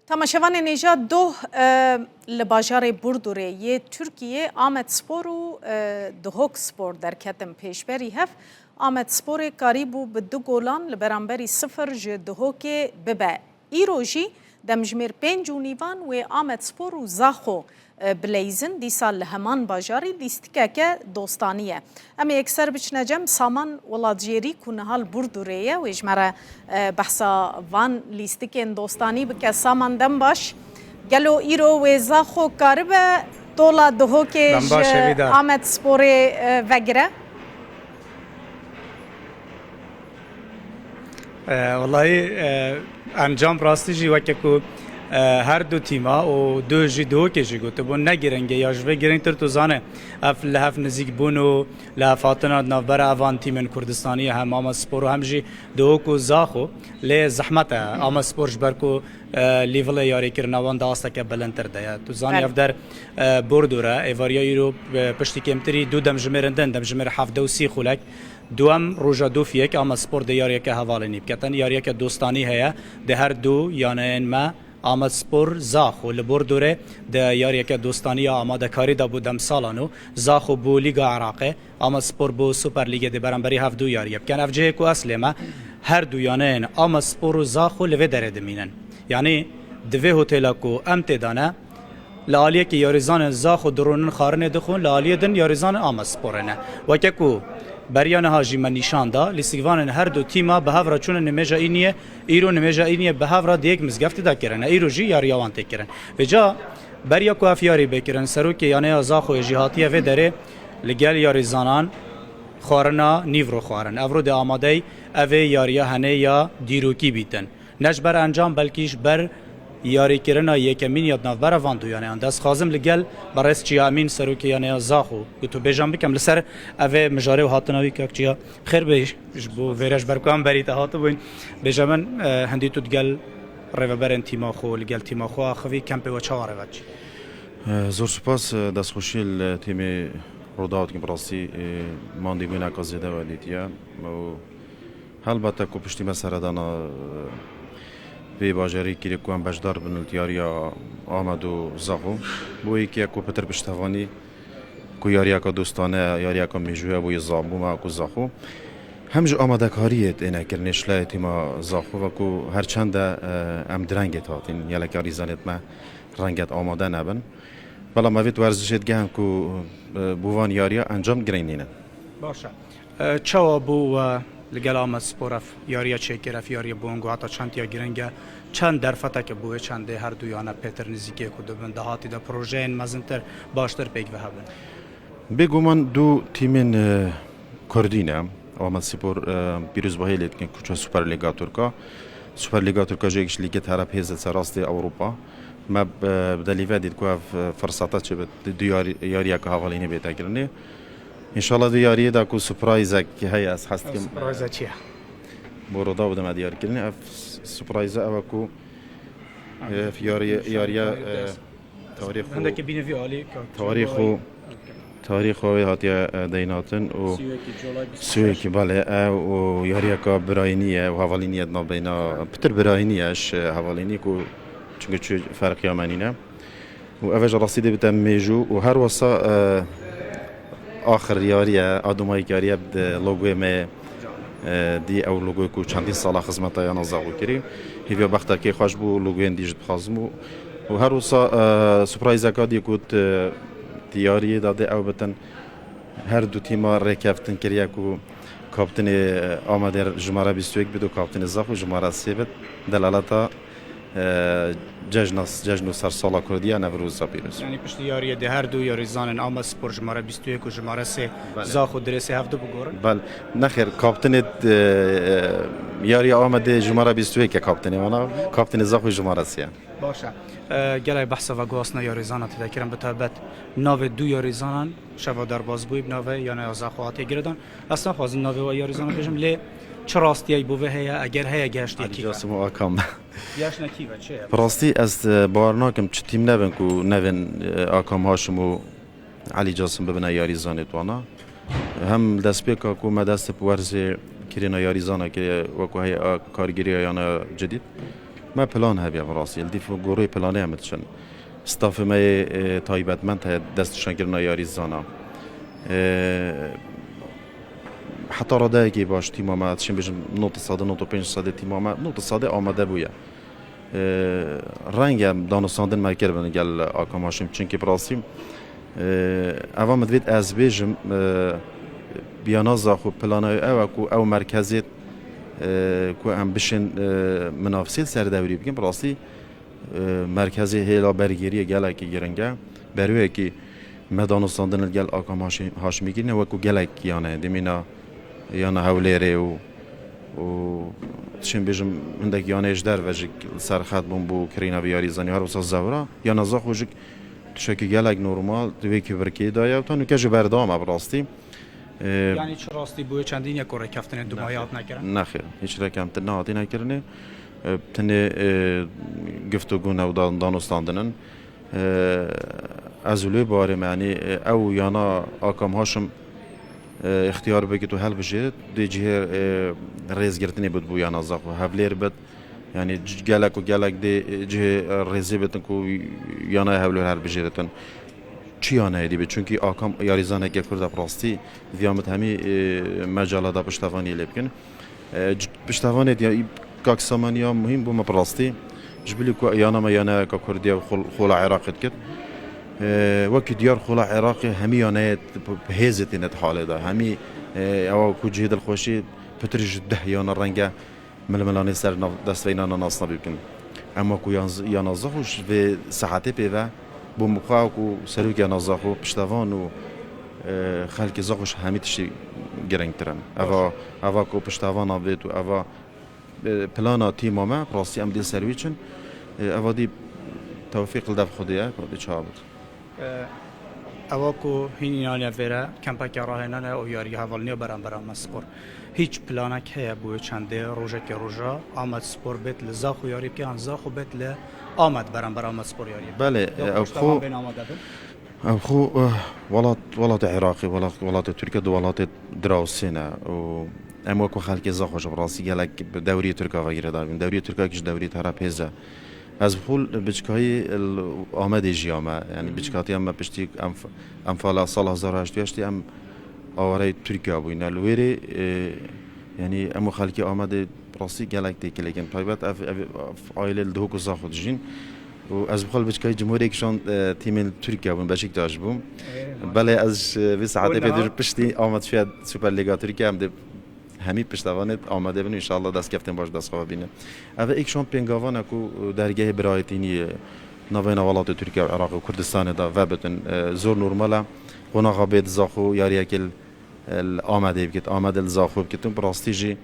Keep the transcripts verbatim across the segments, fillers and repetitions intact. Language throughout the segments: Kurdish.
Temaşevanên hêja, doh, e, li bajarê Burdurê yê Tirkiyê Amed Spor û, e, Duhok Spor derketin pêşberî hev. Amed Sporê karîbû bi du golan li beramberî sifir ji Duhokê bibe. Îro jî demjimêr pênc û nîvan wê Amed Spor û Zaxo, e, bileyzin, dîsa li heman bajarî lîstikeke dostanî ye. Em ê yekser biçine cem Saman Welatjêrî ku niha li Burdurê ye, wê ji me re, e, behsa van lîstikên dostanî bike. Saman, dem baş. Gelo îro wê Zaxo karibe tola Duhokê ji Amed Sporê, e, vegire? E, wellahî, e, encam rastî jî weke ku, e, her du tîma û du jî Duhokê jî gotibûn, ne giring e, ya ji vê giringtir tu zane, ev li hev nizîkbûn û li hev hatina di navbera evan tîmên Kurdistanî ye, hem Ama Spor û hem jî Duhok û Zaxo, lê zehmet e. Ama Spor ji ber ku, e, lîvilê yarîkirina wan di asteke bilindtir de ye. Tu zanî, Belê. ev der, e, Bordor e, êvariya îro, e, piştî kêmtirî du demjimêrin din, demjimêr hevdeh û sî xulek, Duem roja dofiyek Ama Spor dê yariyeke hevalênî bike. Tenê yariyeke dostanî heye di her du yaneyên me, Ama Spor Zaxo li Bordorê di yariyeke dostanî ya amadekarî de bû demsalan û Zaxo bû Lîga Iraqê, Ama Spor bû Super Lîgê dê beramberî hev du yariyê bikin. Ev cihê ku eslê me, her du yaneyên Ama Spor û Zaxo li vê derê dimînin. Yanî di vê hotêla ku em tê de ne, Li aliyekî yarîzanên Zaxo dirûnin xwarinê dixwin, li aliyê din yarîzanên Ama Sporê ne. Weke ku beriya niha jî me nîşan da, lîstikvanên her du tîma bi hev re çûne nimêja Îniyê, îro nimêja Îniyê bi hev re di yek mizgeftî de kirine. Îro jî yariya wan tê kirin. Vêca beriya ku ev yarî bê kirin, serokê yaneya Zaxoyê jî hatiye vê derê li gel yarîzanan xwarina nîvro xwarin. Evro dê amadeyî evê yariya henê ya dîrokî bîtin. Ne ji ber encam, belkî ji ber yarîkirina yekemîn ya di navbera van du yaneyan de. Ez xwazim li gel berêz Çiya Emîn, serokê yaneya Zaxo, gotûbêjan bikim. Li ser evê mijarê û hatina wî, kak Çiya, xêr be, ji bo vêre ji ber ku em berî te hatibûn. Bêje min, e, hindî tu digel rêveberên tîma xwe, li gel tîma xwe axivî, kempê we çawa rêve diçî? E, zor spas, e, destxweşî li tîmê Rûdaw dikim, bi rastî, e, mandîbûneka zêde we dîtiye. Û Helbete ku piştî me seredana, e, vê bajarî kirê ku em beşdar bin li yariya Amed û Zaxo. Bo yekê ku pitir piştevanî ku yariyeka dostane, yariyeka mêjû ye bo yê Za-, bo me ku Zaxo. Hem ji amadekariyê têne kirinê şileyê tîma Zaxo ve ku her çend e, em direngê hatin, yelek yarîzanêt me renget amade nebin. Bela me vê werzişê digehin ku, e, bo van yariya encam girêng nînin. Baş e. E, çawa bû we li gel Amed Spor ev yariya çêkir, ev yariya bo hûn got heta çend ya giring e, çend derfeteke bo wê çendê her du yane pêtir nizîkê ku dibin dahatî de projeyên mezintir, baştir pêk ve hebin? Bêguman du tîmên, e, kurdî ne. Amed Spor, e, pîrozbahiyê lê dikin ku çû Super Lîga Tirk a. Super Lîga Tirk a jî yek ji lîgê tereb hêz e ser rastê Ewropa. Me bi, bi delî ve dît ku ev, e, firseta çêbit du yarî-, yariyeke hevalînê bête kirinê. Înşallah di yariyê de ku surprizek heye, ez hez dikim. Surprize çi ye? Bo Rûdaw bidime diyarkirinê. Ev surprize ew e ku, e, ev yariye, yariye, e, tarîx û Hindekî bîne vî alî, ka tarîx û, tarîx û wê hatiye, e, deynatin û Sî û yekî Cola bîst û şeş. Sî û yekî, belê, ew û yariyeka birayînî ye û hevalînî ye di navbeyna, pitir birayînî ye ji hevalînî ku, çunke çi ferqiya me nîne. Û ev e ji rastî dê bite mêjû û her wesa, e, axir yarî ye, a dûmayî yarî ye bi logoyê me, e, dî ew logoyê ku çendîn sala xizmeta yana Zaxo kirî. Hêviya bextekê xweş bû, logoyên dî jî dixwazim û, û her wisa, e, surprizeka dî ku di yariyê de dê ew bitin. Her du tîma rêkeftin kiriye ku kaptinê Amedê jimare bîst û yek bit û kaptinê Zaxo jimare sê bit. Delaleta, e, cejna, cejn û sersala Kurdî ya Newroza pîroz. Yanî piştî yariyê de her du yarîzanên Amed Spor jimare bîst û yek û jimare sê Belê. Zaxo dirêsê hevdu bigorin? Bel, nexêr, kaptinê, e, yariya Amedê jimare bîst û yek e kaptinê wana, kaptinê Zaxo jimare sê ye. Baş e. E, gelek behsa veguhastina yarîzana tê de kirin, bi taybet navê du yarîzanan şeva derbazbûyî bi navê yaneya Zaxo hatiye girêdan. Ez naxwazim navê we yarîzana bêjim, lê çi rastiyek bo vê heye, eger heye gehiştiye Elî kî ve? Casim û Akam. Gehiştine kî ve, çi ye? Bi rastî ez, e, bawer nakim çi tîm nebin ku nevên, e, Akam Haşim û Elî Casim bibine yarîzanê wana. Hem destpêka ku me dest bi werzê kirêna yarîzana kiriye, wekî heye a kargêriya yana cidîd. Me plan hebiya bi rastî. Li dîf gorê planê em diçin. Stafê me yê, e, taybetmend heye destnîşankirina yarîzana. E, heta radeyekî baş tîma me, dişên bêjim, nod û pênc sedê tîma me, nod sedê amade bûye. E, reng e danûstandin me kiribin gel Akam Haşim. Çunkî bi rastî, e, eva min divêt ez bêjim, e, biyana Zaxo plana ew e ku ew merkezê, e, ku em bişên, e, minafisê li ser dewrî bikin. Bi rastî, e, merkezê hêla bergêriyê gelekî giring e. Berwêyekî me danûstandin li gel Akam Haşi-, Haşimî kirine, wekî gelek yane demîna yana Hewlêrê û, û çin bêjim hindek yanê ji derve jî li ser xet bûn bo kirîna vê yarîzanî, her wisa Zewra. Yana Zaxo jî tiştekî gelek normal di wê kibirkê de ye û ta nûke jî berdewam e bi rastî. E, Yanî çi rastî bûye çendîn ye ku rêkeftinên dumahî hatine kirin? Nexêr, hiç rêkeftin nehatine kirinê. E, tenê, e, giftûgû ne û dan-, danûstandin in. E, ez wilo barim, yanî, e, ew yana Akam Haşim, e, îxtiyar bikit û hilbijêrit, dê cihê, e, rêzgirtinê bit bo yana Zaxo. Hevlêr bit, yanî c-, gelek û gelek dê, e, cihê, e, rêzê bitin ku yana Hewlêr hilbijêritin. Çi yana hêdî bit? Çunkî Akam yarîzaneke Kurd e bi rastî, viya min hemî, e, mecala da piştevanî lê bikin. E, c-, piştevanê diya, kak Samaniya muhîm bû me bi rastî. Ji bilî ku yana me yaneyeka Kurdî ye, xol-, xola Iraqê dikit. E, wekî diyar xola Iraqê hemî yaneyê t-, p-, p-, hêzê têne di halê de. Hemî, e, ewa ku cihê dilxweşî pitir ji deh yana renge milmilanê ser nav-, dest ve înana nasnavî bikin. Em wekî yan-, yana Zaxo ji vê saetê pê ve bû min xwe ku serokê yana Zaxo piştevan û, e, xelkê Zaxo ji hemî tiştî giringtir in. Eva, eva ku piştevana bêt û eva, e, plana tîma me, bi rastî em dê ser wî çin. E, eva dî tewfîq li dev Xwedê ye, ku dê çawa bit. E, ewa ku hîn înaniye vêre, kempeke rahênane û yarî hevalniya beramber Amedspor. Hîç planek heye bo çendê rojekê roja Amedspor bêt li Zaxo yarî bike, yan Zaxo bêt li Amed beramber Amedspor yarî bike? Belê, ew xwe, ew xwe, eh, welat, welatê Iraqê, welat, welatê Tirkiye du welatê dirawsê ne û em wekî xelkê Zaxo jî bi rastî gelek bi dewriyê Tirka ve girêdayî bûn. Dewriyê Tirka kî ji dewriyê te re pêz e. Ez bi xwe li biçkayî li Amedê jiyame. Yanî biçkatiya me piştî em f-, enfala sala hezar û heşt sed û heştê em awareyê Tirkiye bûyne. Li wêrê, e, yanî em û xelkê Amedê bi rastî gelek têkilî kin. Taybet ev, ev, ev aîlê li Duhok û Zaxo dijîn. Û ez bi xwe li biçkayî cumhurê kişand, e, tîmên Tirkiye bûn, Beşiktaş bûn. Belê ez ji vê saetê pê dir piştî Amed şiya Super Lîga Tirkiye em dê hemî piştevanê amade bin, înşallah destkeftên baş dest xwe bîne. Ev êk şan pêngavane ku dergehê birayetînî navbeyna welatê Tirkiye û Iraq û Kurdistanê de vebitin, e, zor normal e. Qonaxa bê di Zaxo yariyekê li, e, li Amedê bikit, Amede li Zaxo bikit. Bi rastî jî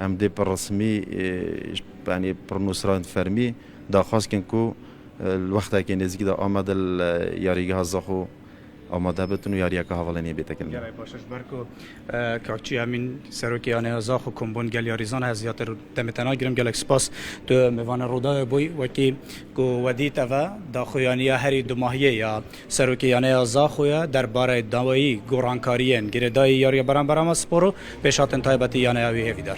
em dê bi resmî, e, yanî bi nûsrayên fermî daxwaz kin ku, e, li wextekê nêzîkî de Amede li yarîgeha Zaxo amade bitin û yariyeke hevalên yê bête kirin. Gelek baş e, ji ber ku, e, Kakçî Emîn, serokê Yaneya Zaxo, kombûn gel yarîzan e, ez ziyatr demê te nagirim. Gelek spas, tu mêvanê Rûdawê bûyî. Wekî ku we dît, ev e daxuyaniya herî dumahiyê ya serokê Yaneya Zaxo ye derbarê dawayî gorankariyên girêdayî yariya beramber Amedspor û pêşhatin taybetî yaneya wî hêvîdar.